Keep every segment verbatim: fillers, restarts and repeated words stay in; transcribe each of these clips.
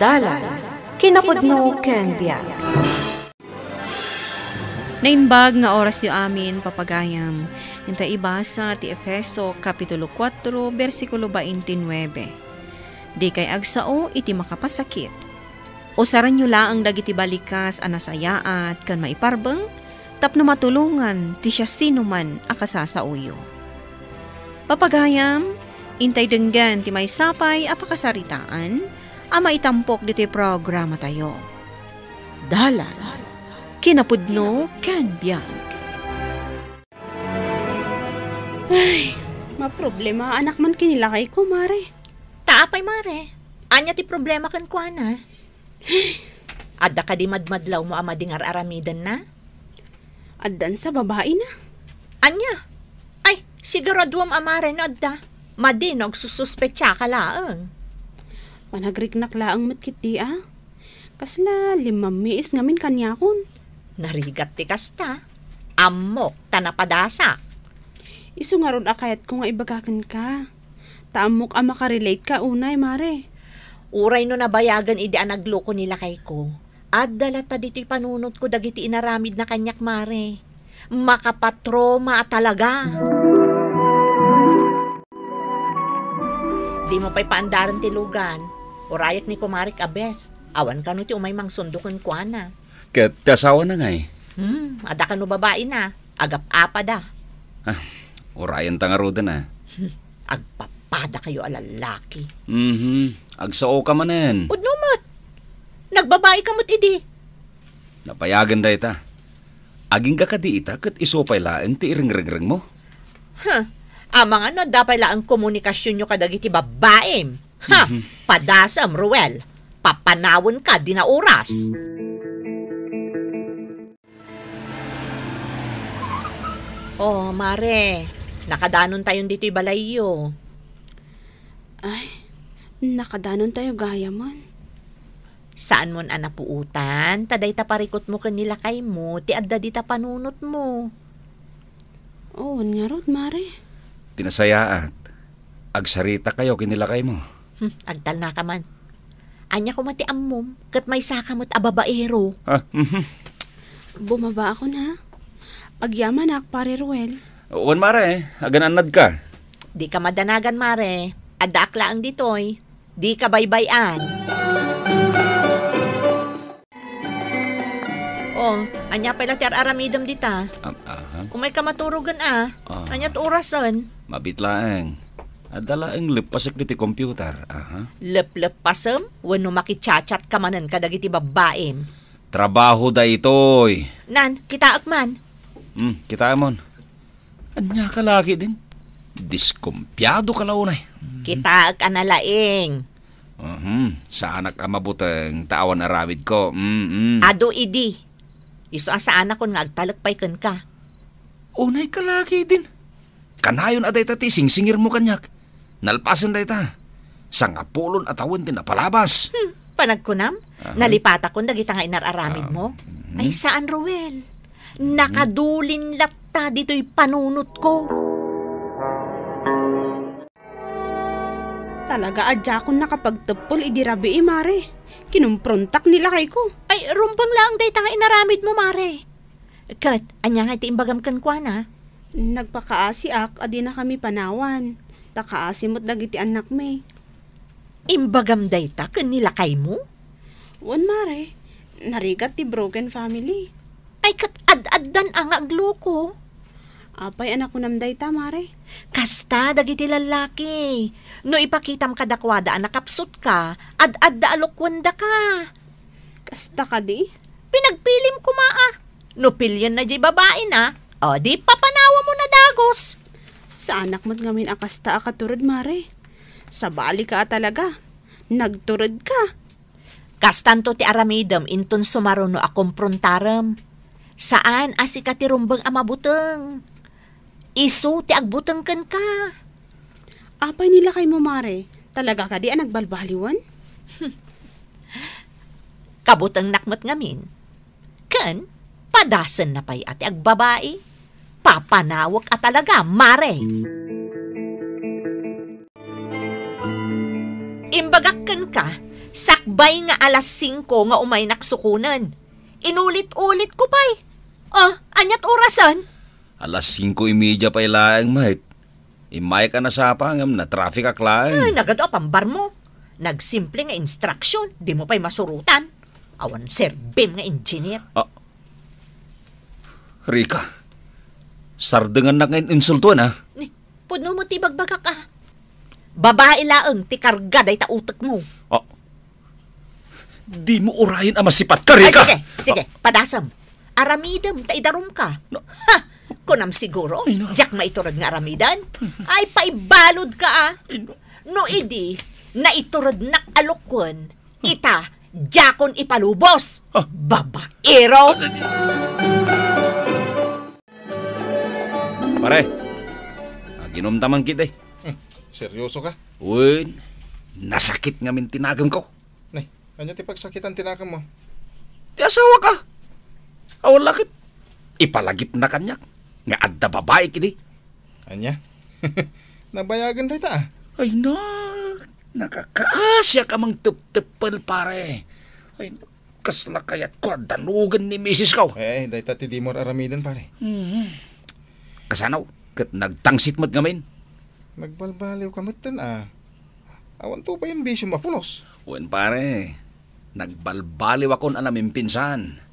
Dalan, kinapudno ken biag. Naimbag nga orasyo amin, papagayam. Inta ibasa ti Efeso, Kapitulo kuatro, bersikulo twenty-nine. Dikay agsao iti makapasakit. Usarenyo laeng dagiti balikas a nasayaat ken maiparbeng tapno matulongan ti siasinoman a kasasaoyo. Papagayam, intay denggen ti maysa pay a pakasaritaan a maitampok ditoy programatayo. Dalan, kinapudno ken biag. Ay, maproblema anak man kinilakay ko, Mare. Ta apay, Mare? Ania ti problema kenkuana? Adda kadi madmadlawmo a madi nga ar-aramidenna? Addan sa babaina. Ania? Ay, siguraduam a, Mare, no adda. Madi no agsususpetsa ka laeng. Panagriknak laeng met ketdi a. Kasla limmammiis ngamin kaniakon. Narigat ti kasta. Ammok ta napadasak. Isu ngarud a kayatko nga ibaga kenka. Ta ammok a makarelate ka unay, Mare. Uray no nabayagen idi a nagloko ni lakayko, adda latta ditoy panunotko dagiti inaramidna kaniak, Mare. Makapatroma a talaga. Dimo pay paandaren ti lugan. Urayak ni kumarik a Beth. Awan kano ti umay mangsundo kenkuana. Ket ti asawana ngay? Hmm, adda kano babaina. Agap-apada. Ah, urayenta ngaruden a. Hmm, agpapada kayo a lallaki. Mhm, agsao ka manen. Pudno met. Nagbabai ka met idi. Napayagen dayta. Agingga kadi ita ket isu pay laeng ti irengrengrengmo? Huh, amangan no adda pay laeng komunikasionyo kadagiti babbaim. Ha! Mhm. Padasem, Ruel. Papanawen ka, di na oras. Oh, Mare, nakadanontayon ditoy balayyo. Ay, nakadanontayo gayamen. Saanmon a napuotan, ta dayta parikutmo ken ni lakaymo ti adda dita panunotmo. Oo, ngarud, Mare. Pinasayaat. Agsarita kayo ken ni lakaymo. Hmm, agtalna ka man. Ania koma ti ammom, ket maysa ka met a babaero. Ah, mhm. Bumaba akon, ha? Agyamanak, Pare Ruel. Wen, Mare, aganannad ka. Di ka madanagan, Mare. Addaak laeng ditoy. Di ka baybay-an. Oh, ania pay la ti ar-aramidem dita? Am-, aha. Umay ka maturogen a. Ah. Ania ti orasen? Mabit laeng. Adda laeng leppasek ditoy computer. Aha. Lepleppasem? Wenno makichat-chat ka manen kadagiti babbaim? Trabaho daytoy. Nan, kitaek man. Hmm, kitaemon. Ania ka laki din? Diskumpiado ka la unay. Kitaek a nalaing. Mhm, saanak a mabuteng ta awan aramidko. Mm-mm. Adu idi. Isu a saanakon nga agtalek pay kenka. Unay ka laki din. Kanayon a dayta ti singsingirmo kaniak. Nalpasen dayta. Sangapulon a tawen ti napalabas. Hmm, panagkunam? Aha. Nalipatakon dagita nga inar-aramidmo? Ah, mhm. Ay, saan, Ruel. Nakadulin latta ditoy panunotko. Talaga a diakon nakapagteppel idi rabii, Mare. Kinumprontak ni lakayko. Ay, rumbeng laeng dayta nga inaramidmo, Mare. Ket, ania nga ti imbagam kenkuana? Nagpakaasiak a dinakami panawan. Ta kaasi met dagiti annakmi. Imbagam dayta ken ni lakaymo? Wen, Mare. Narigat ti broken family. Ay, ket ad-addan a nga agloko. Apay a nakunam dayta, Mare? Kasta dagiti lallaki. No ipakitam kadakuada a nakapsutka, ad-adda a lokuendaka. Kasta kadi? Pinagpilim koma a. No pilienna diay babaina, o di papanawamon a dagus. Saanak met ngamin a kasta a katurod, Mare. Sabalika a talaga. Nagturodka. Kastanto ti aramidem inton sumaruno a komprontarem. Saan a sika ti rumbeng a mabuteng. Isu ti agbuteng kenka. Apay ni lakaymo, Mare? Talaga kadi a nagbalbaliwen? Kabutengnak met ngamin. Ken, padasenna pay a ti agbabai. Papanawek a talaga, Mare. Imbagak kenka, sa Bay nga alas singko nga umaynak sukonen. Inulit-ulit ko pay. Oh, ania't orasen? Alas singko y media pay laeng, met. Immayka a nasapa ngem natraffic-ak laeng. Ay, nagadu a pambarmo. Nagsimple nga instruction, dimo pay masurotan. Awan serbim nga engineer. Ah. Rica, sardengannak nga in-insultoen, ha? Ni, pudno met ti ibagbagak, ah. Babai laeng ti karga dayta utekmo. Ah. Dimo urayen a masipatka, Rica. Ay, sige, sige, padasem. Aramidem ta idarumka. No. Ha! Kunam siguro, Ay, no. Diak maiturod nga aramiden? Ay, paibaludka, ah. Ay, no. No idi, naiturodnak a lukon, ita, diakon ipalubos. Ah. Babaero! Pare, aginomta man ketdi. Hmm, seryoso ka? Wen, nasakit ngamin ti nakemko. Ni, ania ti pagsakitan ti nakemmo? Ti asawak. Awan la ket ipalagipna kaniak nga adda babai ketdi. Ania? Nabayagen dayta, ah. Ay, na, nakakaasiak a mangtepteppel, pare. Ay, kasla kayatko a danogen ni misisko. Eh, eh, dayta ti dimo aramiden, pare. Mhm. Kasano? Ket nagtangsit met ngamin. Nagbalbaliwka metten, ah. Awan to pay a bisiom a pulos. Wen, pare. Nagbalbaliwakon a namimpinsan.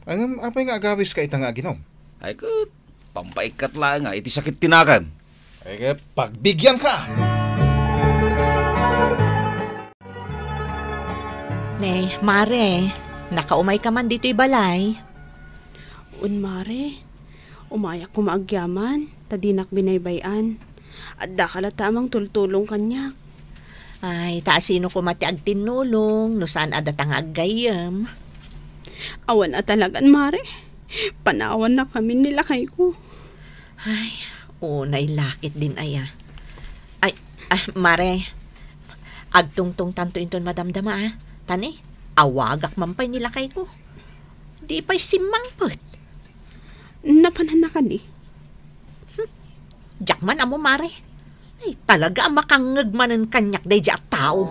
Ngem apay nga agawiska ita nga aginom? Ay ket, pampaikkat laeng nga iti sakit ti nakem. Ay ket, pagbigianka! Ne, mare, nakaumayka man ditoy balay? Wen, mare. Umayak koma agyaman, ta dinak binaybay-an. Addaka latta a mangtultulong kaniak. Ay, ta asino koma ti agtinnulong no saan a data nga aggayyem? Awan a talagan, mare. Panawannak ngamin ni lakayko. Ay, unay la ketdin aya. Ay, ah, mare, agtungtongtanto inton madamdama, ah. Ta ne, awagak man pay ni lakayko. Di pay simmangpet. Napananna kadi? Hmm. Diak man ammo, mare. Ay, talaga a makangngeg manen kaniak daydiay a tao.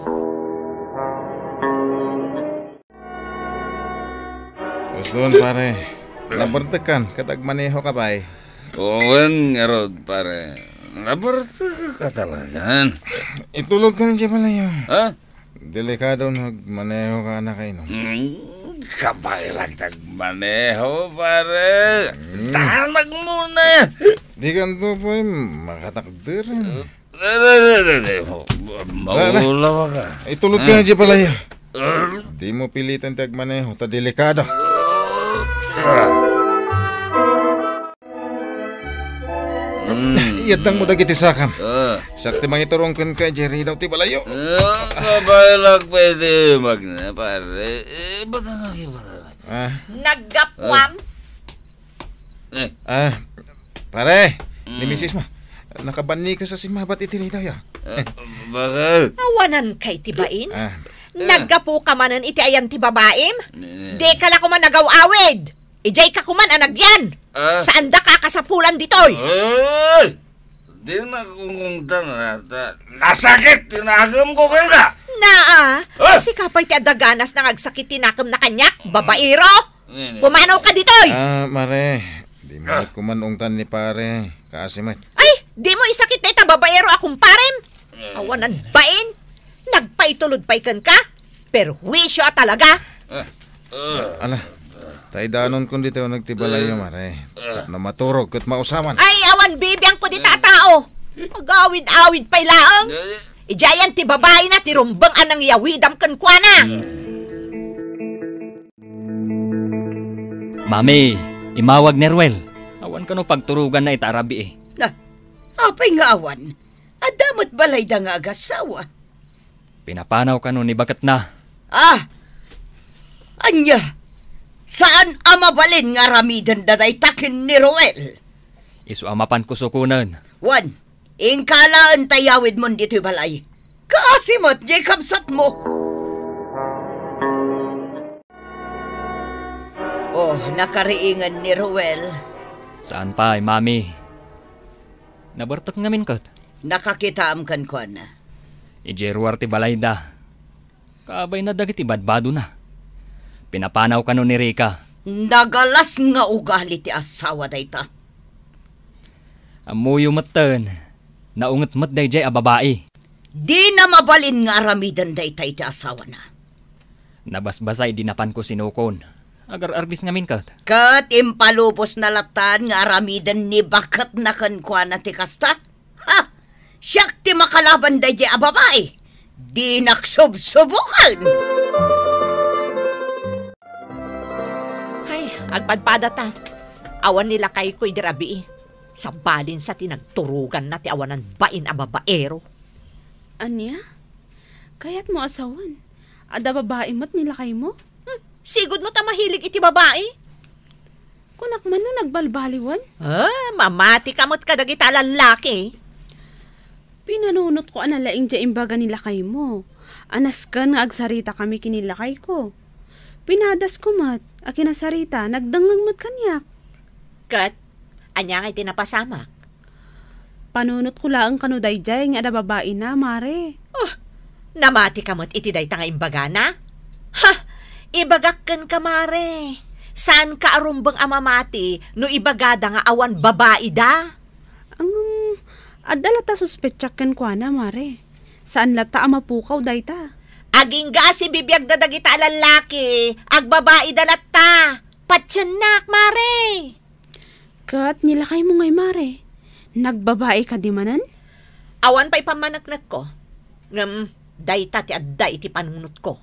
Uston, pare. Nabertekkan ket agmanehoka pay. Wen ngarud, pare. Nabertekka talagan. Itulodka idiay balayo. Ha? Delikado no agmanehoka a nakainom. Hmm, kabaelak ti agmaneho, pare. Hmm. Tanag mo na. Dikanto pay makatakder. Maulawka. Itulodka idiay balayo. Ah. Dimo piliten ti agmaneho, ta delikado. Ah. Mm. Iyaddangmo dagiti sakam. Ah. Siak ti mangiturong kenka idiay ridaw ti balayo. Ah, kabaelak pay ti magna, pare. Eh, batanak, batanak. Ah. Naggapuam. Ah. Eh. Ah, pare, ni Mm. misis mo. Nakabannikes a simmabat iti ridaw, ya. Ah, bakit? Awanan kay ti bain? Ah. Naggapu ka manen iti ayan ti babaim? Eh. Di ka la koma nagaw-awid. Ijay ka kuman a nagyan. Ah. Saan da ka kasapulan ditoy? Ay! Di na kung ungtan ata. Nasakit ti nakem ko kenka. Naa, Ah! Sika pay ti adda ganas nga agsakit ti nakem na kaniak, babaero. Nini? Pumanaw ka ditoy! Ah, mare, di mo Ah. met kuman ungtan ni pare. Kaasi met. Ay, di mo isakit dayta babaero a kumparem. Eh. Awanan bain. Nagpaitulod pay kenka. Perhuisyo a talaga. Ah. Ah. Ala, ta idanon kon ditoy nagtibalayo, mare. Tapno maturog ket mausawan. Ay, awan bibiangko dita a tao. Agawid-awid pay laeng. Eh. Idiayan ti babaina ti rumbeng a nangyawidam kenkuana. Mami, imawag ni Ruel. Awan kano pagturoganna ita a rabii. Na, apay nga awan? Adda met balayda nga agasawa. Pinapanaw kano ni baketna. Ah! Ania? Saan a mabalin nga aramidenda dayta ken ni Ruel? Isu a mapan kusukonen. Wen, inka laeng ta iyawidmon ditoy balay. Kaasi met diay kabsatmo. Oh, nakariingen ni Ruel. Saan pay, Mami. Nabertek ngamin ket. Nakakitaam kenkuana. Idiay ruar ti balayda. Kabayna dagiti badbadona. Pinapanaw kano ni Rica. Nagalas nga ugali ti asawa dayta. Ammoyo metten, naunget met daydiay a babai. Dina mabalin nga aramiden dayta iti asawana. Nabasbasa idi napanko sinukon. Agar-arbis ngamin ket. Ket impalubosna lattan nga aramiden ni baketna kenkuana ti kasta? Ha! Siak ti makalaban daydiay a babai. Dinak subsubuken. Hay, agpadpadata. Awan ni lakayko idi rabii. Sabalinsa ti nagturoganna ti awanan bain a babaero. Ania? Kayatmo a sawen? Adda babai met ni lakaymo? Hmm, sigud mo ta mahilig iti babai? Kunak man no nagbalbaliwen? Ah, mamati ka met kadagita a lallaki. Pinanunotko a nalaing ti imbaga ni lakaymo. A nasken nga agsarita kami ken ni lakayko. Pinadasko met a kinasarita, nagdengngeg met kaniak. Ket, ania ngay ti napasamak? Panunotko laeng kano daydiay nga adda babaina, mare. Oh, namati ka met iti dayta nga imbagana? Ha! Ibagak kenka, mare. Saanka a rumbeng a mamati no ibagada nga awan babaida? Ngem, adda latta suspetsak kenkuana, mare. Saan latta a mapukaw dayta. Agingga a sibibiagda dagita a lallaki, agbabaida latta. Patiennak, mare. Ket ni lakaymo ngay, mare, nagbabai kadi manen? Awan pay pammaneknekko. Ngem, dayta ti adda iti panunotko.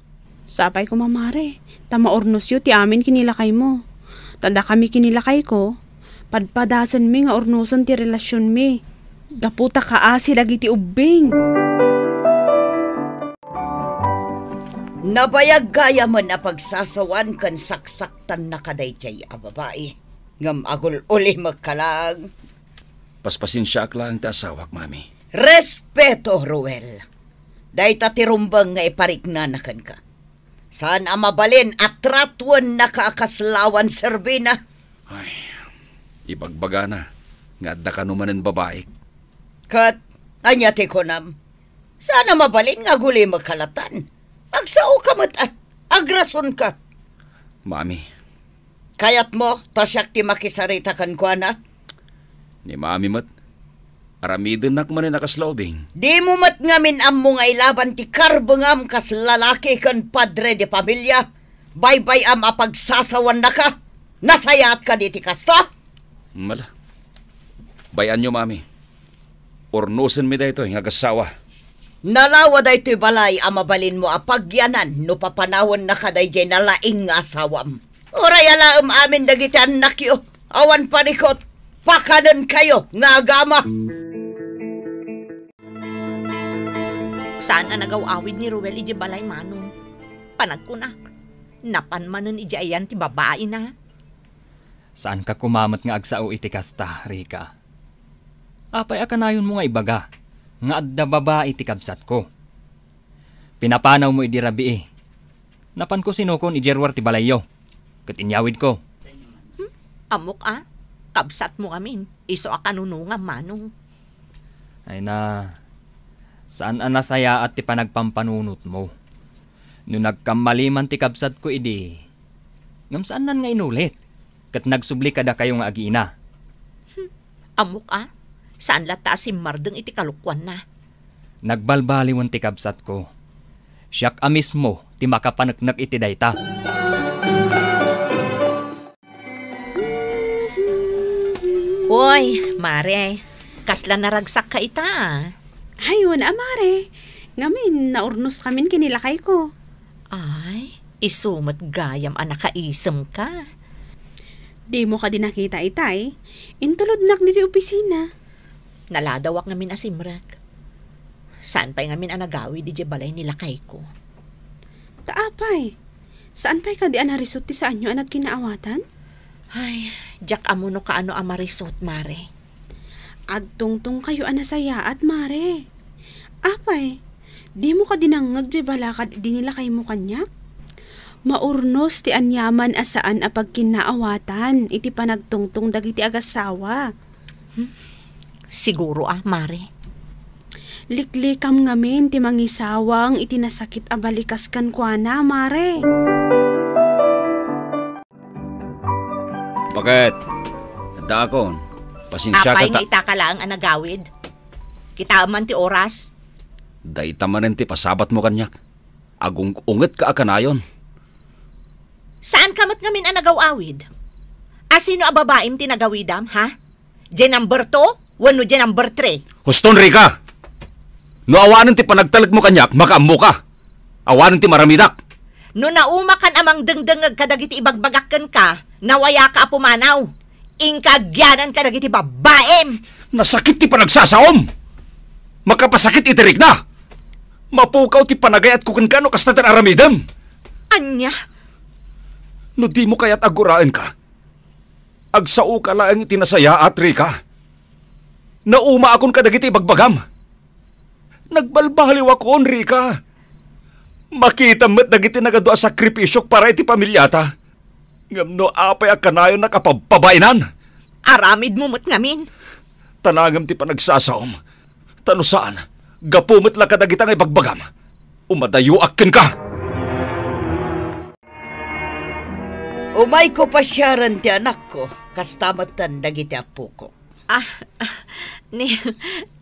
Sapay koma, mare, ta maurnosyo ti amin ken ni lakaymo. Ta dakami ken ni lakayko, padpadasenmi nga urnosen ti relasionmi. Gapu ta kaasi dagiti ubbing. Nabayag gayamen a pagsasawan ken saksaktannaka daydiay a babai. Ngem agul-ulimekka laeng. Paspasensiaak laeng ti asawak, mami. Respeto, Ruel. Dayta ti rumbeng nga ipariknana kenka. Saan a mabalin a tratuennaka a kas lawan serbina. Ay, ibagbagana nga adda kano manen babaik. Ket ania ti kunam? Saan a mabalin nga agulimekka lattan. Agsaoka met, a, agrasonka. Mami. Kayatmo ta siak ti makisarita kenkuana? Ni mami met, aramidennak manen a kasla ubing. Dimo met ngamin ammo nga ilaban ti karbengam kas lalaki ken padre de pamilia? Baybay-am a pagsasawannaka? Nasayaat kadi ti kasta? Mala. Bay-anyo, mami. Urnosenmi daytoy nga agassawa. Nalawa daytoy balay a mabalinmo a pagyanan no papanawennaka daydiay nalaing nga asawam. Uray alaem amin dagiti annakyo, awan parikut, pakanenkayo nga agama. Saan a nagaw-awid ni Ruel idiay balay, Manong. Panagkunak, napan manen idiay ayan ti babaina. Saanka koma met nga agsao iti kasta, Rica. Apay a kanayonmo nga ibaga nga adda babai ti kabsatko? Pinapanawmo idi rabii. Napanko sinukon idiay ruar ti balayyo, ket inyawidko. Hmm? Ammok a, kabsatmo ngamin, isu a kanunongam, Manong. Ay na, saan a nasayaat ti panagpampanunotmo. No nagkammali man ti kabsatko idi, ngem saannan nga inulit, ket nagsubli kadakayo nga agiina. Hmm, ammok a, saan latta a simmardeng iti kalokuanna. Nagbalbaliwen ti kabsatko. Siak a mismo ti makapaneknek iti dayta. Uy, mare, kasla naragsakka ita, a. Ay, wen a, mare. Ngamin, naurnoskamin ken ni lakayko. Ay, isu met gayam a nakaisemka. Dimo kadi nakita itay? Intulodnak ditoy opisina. Naladawak ngamin a simrek. Saan pay ngamin a nagawid idiay balay ni lakayko. Ta apay, saan pay kadi a narisut ti saanyo a nagkinaawatan? Ay, diak ammo no kaano a marisut, mare. Agtungtongkayo a nasayaat, mare. Apay, dimo kadi nangngeg diay balakad idi ni lakaymo kaniak? Maurnos ti aniaman a saan a pagkinaawatan iti panagtungtong dagiti agassawa. Hmm. Siguro a, mare. Liklikam ngamin ti mangisawang iti nasakit a balikas kenkuana, Mare. Bakit? Addaakon. Pasensiaka. Apay ta- nga ita ka laeng a nagawid? Kitaem man ti oras. Dayta manen ti pasabatmo kaniak. Agung-ungetka a kanayon. Saanka met ngamin a nagaw-awid? A sino a babaim ti nagawidam, ha? Diay number two wenno diay number three? Huston, Rica! No awanen ti panagtalekmo kaniak, makaammoka. Awanen ti maramidak. No naumakan a mangdengdengngeg kadagiti ibagbagak kenka, nawayaka a pumanaw. Inka agyananka dagiti babaim! Nasakit ti panagsasaom! Makapasakit iti rikna! Mapukaw ti panagayatko kenka no kasta ti aramidem! Ania? No dimo kayat a guraenka, agsaoka laeng iti nasayaat, Rica. Naumaakon kadagiti ibagbagam. Nagbalbaliwakon, Rica. Makitam met dagiti nagadu a sakripisiok para iti pamiliata. Ngem no apay a kanayonnak a pabpabainan? Aramidmo met ngamin. Tanangem ti panagsasaom. Ta no saan, gapu met la kadagita nga ibagbagam, umadayoak kenka. Umayko pasiaren ti anakko, kasta metten dagiti appokok. Ah, ah, ni,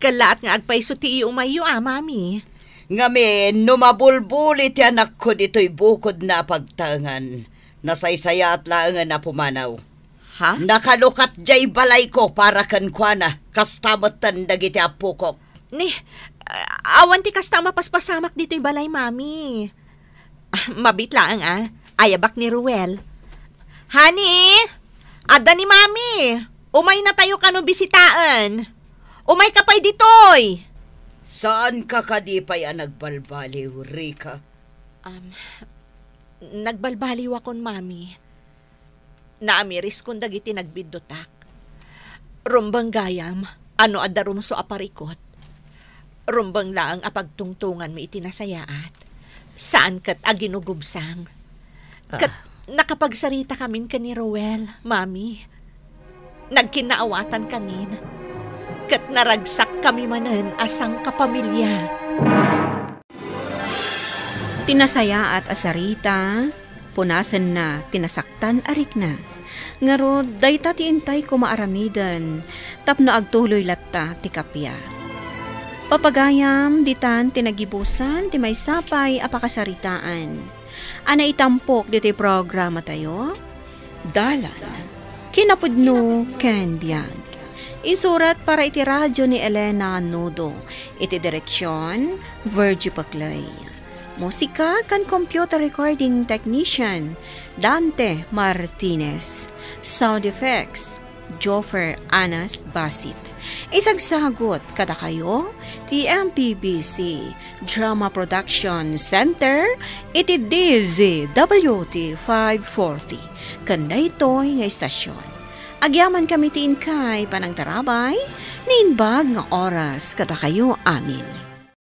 kellaat nga agpayso ti iumayyo, a, Mami. Ngamin, no mabulbuli ti anakko ditoy bukodna a pagtaengan, nasaysayaat laengen a pumanaw. Ha? Nakalukat diay balayko para kenkuana, kasta metten dagiti appokok. Ni, ah, awan ti kasta a mapaspasamak ditoy balay, Mami. Ah, mabiit laeng, a. Ayabak ni Ruel. Honey, adda ni Mami. Umaynatayo kano bisitaen. Umayka pay ditoy. Saanka kadi pay a nagbalbaliw, Rica? Um, nagbalbaliwakon, Mami. Naamiriskon dagiti nagbiddutak. Rumbeng gayam, a no adda rumsua a parikut, rumbeng laeng a pagtungtonganmi iti nasayaat. Saan ket a ginugubsang. Ket Ah. nakapagsarita kamin ken ni Roel, Mami. Nagkinnaawatan kamin. Ket naragsak kami manen a sangkapamilya. Ti nasayaat a sarita, punasenna ti nasaktan a rikna. Ngarud, dayta ti intayko nga aramiden tapno agtuloy latta ti kappia. Papagayam, ditan ti nagibusan ti maysa pay a pakasaritaan a naitampok ditoy programatayo. Dalan, kinapudno ken biag. Insurat para iti radio ni Elena Nudo. Iti direksion, Virgie Paclay. Musika ken computer recording technician, Dante Martinez. Sound effects, Joffer Anas Basit. Isagsagut kadakayo ti M P B C Drama Production Center iti D Z W T five forty. Ken daytoy nga istasyon, agyamankami ti inkay panangtarabay, naimbag nga oras kadakayo amin.